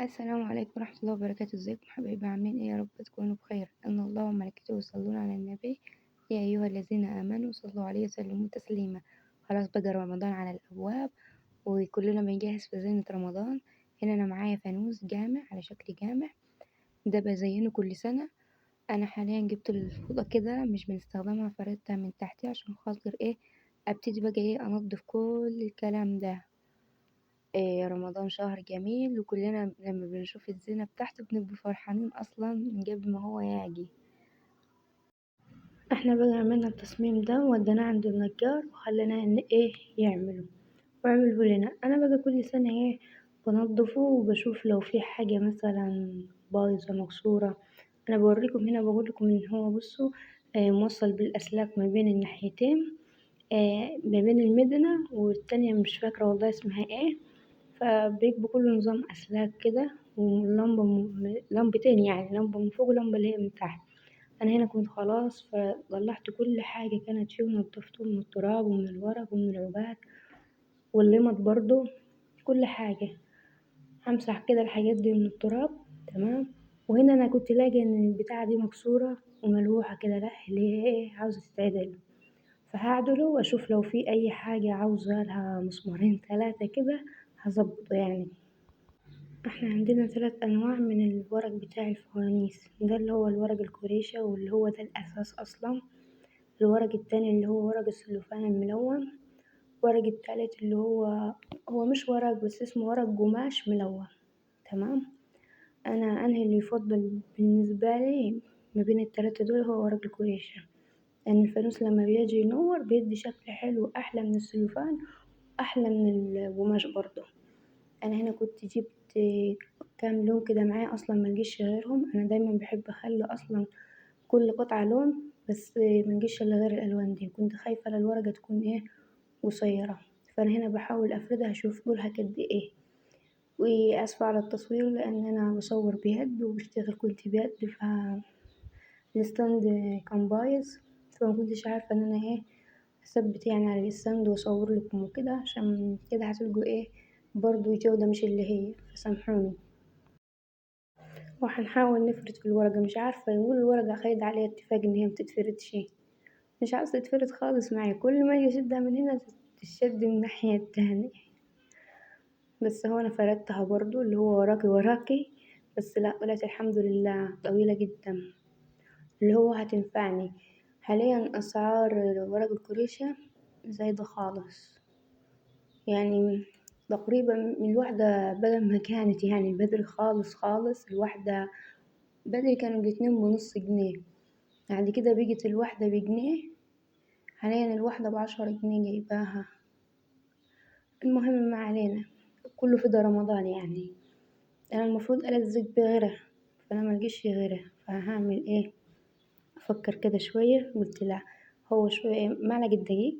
السلام عليكم ورحمة الله وبركاته. ازيكم حبايبي؟ عاملين ايه؟ يا رب تكونوا بخير. ان الله وملائكته يصلون على النبي يا ايها الذين امنوا صلوا عليه وسلموا تسليما. خلاص بقى رمضان على الابواب وكلنا بنجهز في زينة رمضان. هنا انا معايا فانوس جامع على شكل جامع، ده بزينه كل سنة. انا حاليا جبت الفوطة كده مش بنستخدمها، فردتها من تحتي عشان خاطر ايه ابتدي بقى ايه انضف كل الكلام ده. إيه رمضان شهر جميل وكلنا لما بنشوف الزينة بتاعته بنبقى فرحانين اصلا من قبل ما هو يجي. احنا بقى عملنا التصميم ده ووديناه عند النجار وخليناه ان ايه يعمله وعمله لنا. انا بقى كل سنة ايه بنضفه وبشوف لو في حاجة مثلا بايظة مكسورة. انا بوريكم هنا بقول لكم ان هو بصوا موصل بالاسلاك ما بين الناحيتين، ما بين المدنة والتانية مش فاكرة والله اسمها ايه، فبيبقى كله نظام اسلاك كده، ولمبة لمبتين يعني، لمبة من فوق ولمبة اللي هي من تحت. انا هنا كنت خلاص فطلعت كل حاجة كانت فيه ونضفته من التراب ومن الورق ومن العباد واللمط برضو كل حاجة. همسح كده الحاجات دي من التراب تمام. وهنا انا كنت لاقي ان البتاعة دي مكسورة وملوحة كده، لا اللي هي ايه عاوزة تتعدل، فهعدله واشوف لو في اي حاجة عاوزة لها مسمارين 3 كده هظبطه. احنا عندنا 3 انواع من الورق بتاع الفوانيس، ده اللي هو الورق الكوريشة واللي هو ده الاساس اصلا، الورق التاني اللي هو ورق السلوفان الملون، ورق التالت اللي هو مش ورق بس اسمه ورق قماش ملون تمام. انا انهي اللي يفضل بالنسبة لي ما بين التلاتة دول هو ورق الكوريشة، لان الفانوس لما بيجي ينور بيدي شكل حلو احلى من السلوفان احلى من القماش برضه. انا هنا كنت جبت كام لون كده معايا اصلا ما لقيتش غيرهم، انا دايما بحب اخلي اصلا كل قطعة لون بس ما لقيتش الا غير الالوان دي، كنت خايفة للورقة تكون ايه قصيرة، فانا هنا بحاول افردها اشوف طولها قد ايه. واسفة على التصوير لان انا بصور بيد وبشتغل كنت بيد، ف الستاند كان بايظ فما كنتش عارفة ان انا ايه اثبت على الستاند واصور لكم وكده، عشان كده هتلقوا ايه برضو جودة مش اللي هي، فسامحوني. وهنحاول نفرد في الورقة، مش عارفة يقول الورقة خايد عليها اتفاق ان هي متتفردش، مش عاوزة تتفرد خالص معايا، كل ما اجي اشدها من هنا تشد من الناحية التانية. بس هو انا فردتها برضو اللي هو وراكي وراكي، بس لا طلعت الحمد لله طويلة جدا اللي هو هتنفعني. حاليا اسعار ورق الكوريشة زايدة خالص، تقريبا من الواحدة بدل ما كانت بدري خالص خالص، الواحدة بدري كانوا باتنين ونص جنيه، بعد كده بقت الواحدة بجنيه، حاليا الواحدة ب10 جنيه جايباها. المهم ما علينا، كله في ده رمضان انا المفروض الزق بغيرها فانا ما لقيتش غيرها، فهعمل ايه؟ افكر كده شوية، قلت لا هو شوية معلقة دقيق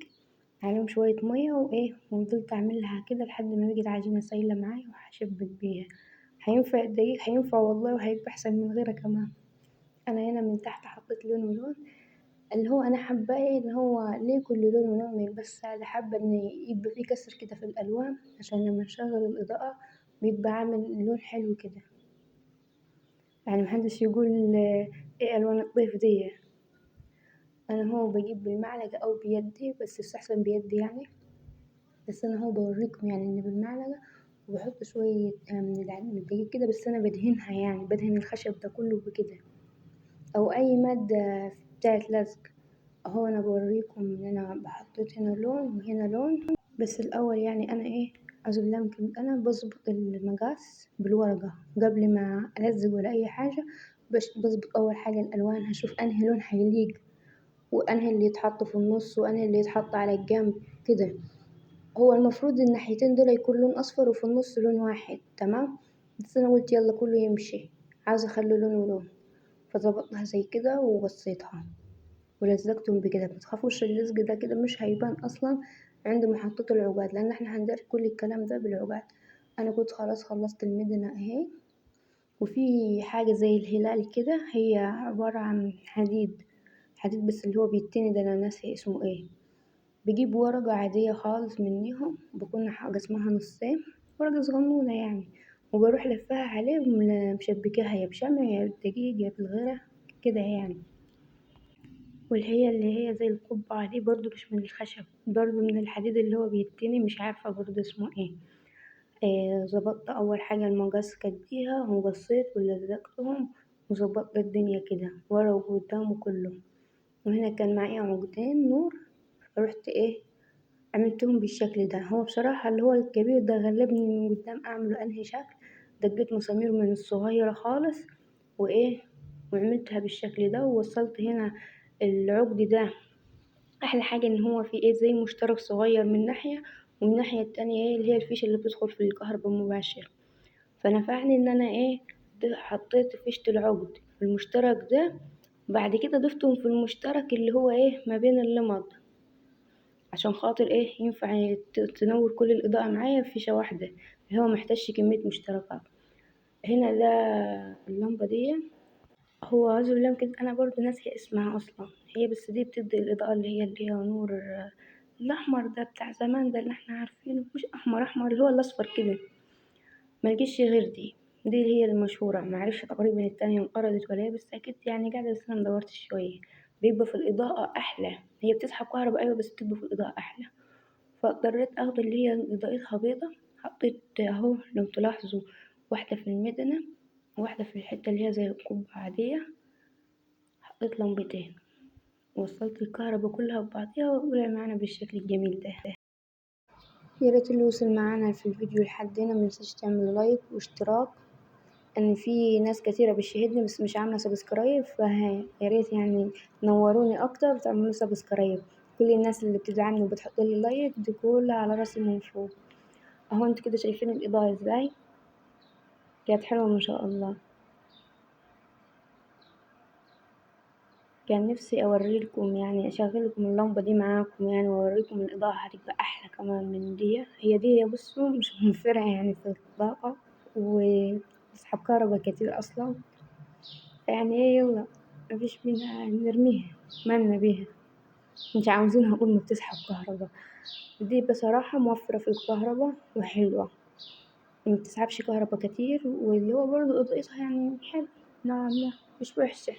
عليهم شوية مية وايه، وفضلت اعملها كده لحد ما بقت عجينة سايلة معايا وهشبك بيها. هينفع الدقيق؟ هينفع والله، وهيبقى احسن من غيرها كمان. انا هنا من تحت حطيت لون ولون، اللي هو انا حابة ايه ان هو ليه كل لون ولون ما يبقاش ساده، حابة ان يبقى فيه كسر كده في الالوان عشان لما نشغل الاضاءة بيبقى عامل لون حلو كده، محدش يقول ايه الوان الطيف دي. انا هو بجيب بالمعلقة او بيدي، بس يستحسن بيدي بس انا هو بوريكم ان بالمعلقة، وبحط شوية من العجين الدقيق كده، بس انا بدهنها بدهن الخشب ده كله بكده او اي مادة بتاعت لزق. اهو انا بوريكم ان انا حطيت هنا لون وهنا لون، بس الاول انا ايه اعوذ بالله من كلمة، انا بظبط المقاس بالورقة قبل ما الزق ولا اي حاجة، بظبط اول حاجة الالوان، هشوف انهي لون هيليق وانهي اللي يتحط في النص وانهي اللي يتحط على الجنب كده. هو المفروض الناحيتين دول يكون لون اصفر وفي النص لون واحد تمام، بس انا قلت يلا كله يمشي، عاوزة اخلي لون ولون، فظبطتها زي كده وبصيتها ولزقتهم بكده. ما تخافوش اللزق ده كده مش هيبان اصلا عند ما حطيت العقاد، لان احنا هندرج كل الكلام ده بالعقاد. انا كنت خلاص خلصت المدنة اهي، وفي حاجة زي الهلال كده، هي عبارة عن حديد، حديد بس اللي هو بيتني ده انا ناسي اسمه ايه. بجيب ورقة عادية خالص منيهم، بكون قسمها نصين، ورقة صغنونة وبروح لفاها عليه ومشبكاها يا بشمع يا بالدقيق يا بالغيره كده يعني. والهي اللي هي زي القبعة دي برضو مش من الخشب، برضو من الحديد اللي هو بيتني، مش عارفة برضو اسمه ايه. ظبطت اول حاجة المقص كديها وقصيت ولزقتهم وظبطت الدنيا كده ورا وقدام وكله. وهنا كان معايا عقدين نور، رحت ايه عملتهم بالشكل ده. هو بصراحة اللي هو الكبير ده غلبني من قدام اعمله انهي شكل، دقيت مسامير من الصغيرة خالص وايه وعملتها بالشكل ده. ووصلت هنا العقد ده، احلى حاجة ان هو فيه ايه زي مشترك صغير من ناحية، ومن الناحية التانية ايه اللي هي الفيشة اللي بتدخل في الكهرباء مباشر. فنفعني ان انا ايه حطيت فيشة العقد في المشترك ده، بعد كده ضفتهم في المشترك اللي هو ايه ما بين اللمض، عشان خاطر ايه ينفع تنور كل الاضاءة معايا في فيشة واحدة، اللي هو محتاجش كمية مشتركات. هنا ده اللمبة دي هو عاوز بالله كده، انا برضو ناسية اسمها اصلا هي، بس دي بتدي الاضاءة اللي هي نور الاحمر ده بتاع زمان ده اللي احنا عارفينه، مش احمر احمر اللي هو الاصفر كده، ما لقيتش غير دي اللي هي المشهورة. ما عرفش تقريبا التانية انقرضت ولا ايه، بس اكيد يعني قاعدة، بس انا مدورتش شوية. بيبقى في الاضاءة احلى، هي بتسحب كهرباء ايوه، بس بتبقى في الاضاءة احلى. فاضطريت اخد اللي هي اضاءتها بيضة. حطيت اهو لو تلاحظوا واحدة في المدنة وواحدة في الحتة اللي هي زي القبعة عادية، حطيت لمبتين وصلت الكهرباء كلها ببعضيها وطلع معانا بالشكل الجميل ده. يا ريت اللي وصل معانا في الفيديو لحد هنا متنساش تعمل like واشتراك، ان في ناس كثيرة بتشاهدني بس مش عاملة subscribe، فيا ريت يعني نوروني اكتر وتعملوا subscribe. كل الناس اللي بتدعمني وبتحط لي like دي كلها على راسي من فوق. اهو انتوا كده شايفين الاضاءة ازاي، كانت حلوة ما شاء الله. كان نفسي اوريلكم يعني اشغل لكم اللمبة دي معاكم يعني، واوريكم الاضاءة هتبقى احلى كمان من دي. هي دي بصوا مش موفرة يعني في الطاقة وتسحب كهرباء كتير اصلا، يعني ايه يلا مفيش منها نرميها، مالنا بيها، مش عاوزينها قول ما بتسحب كهرباء. دي بصراحة موفرة في الكهرباء وحلوة، ما بتسحبش كهرباء كتير، واللي هو برضو اضاءتها يعني حلو نوعا ما مش وحشة.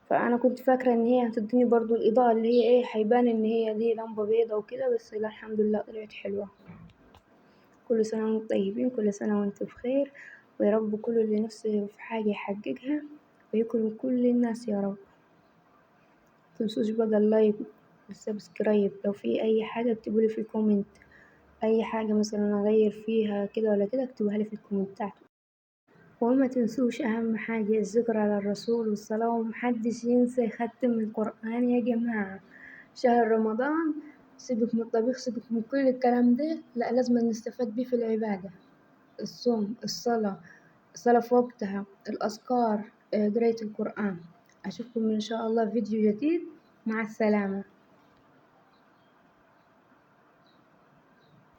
فانا كنت فاكرة ان هي هتديني برضو الاضاءة اللي هي ايه هيبان ان هي دي لمبة بيضة وكده، بس لا الحمد لله طلعت حلوة. كل سنة وانتم طيبين، كل سنة وانتم بخير، ويا رب كل اللي نفسه في حاجة يحققها ويكرم كل الناس يا رب. متنسوش بقى ال like وال subscribe، لو في اي حاجة اكتبولي في ال comment، اي حاجة مثلا اغير فيها كده ولا كده اكتبوها لي في الكومنتات. وما تنسوش اهم حاجة الذكر على الرسول والصلاة، ومحدش ينسى يختم القرآن يا جماعة. شهر رمضان سيبك من الطبيخ، سيبك من كل الكلام ده، لا لازم نستفاد بيه في العبادة، الصوم، الصلاة، الصلاة في وقتها، الأذكار، قراية القرآن. أشوفكم إن شاء الله فيديو جديد، مع السلامة.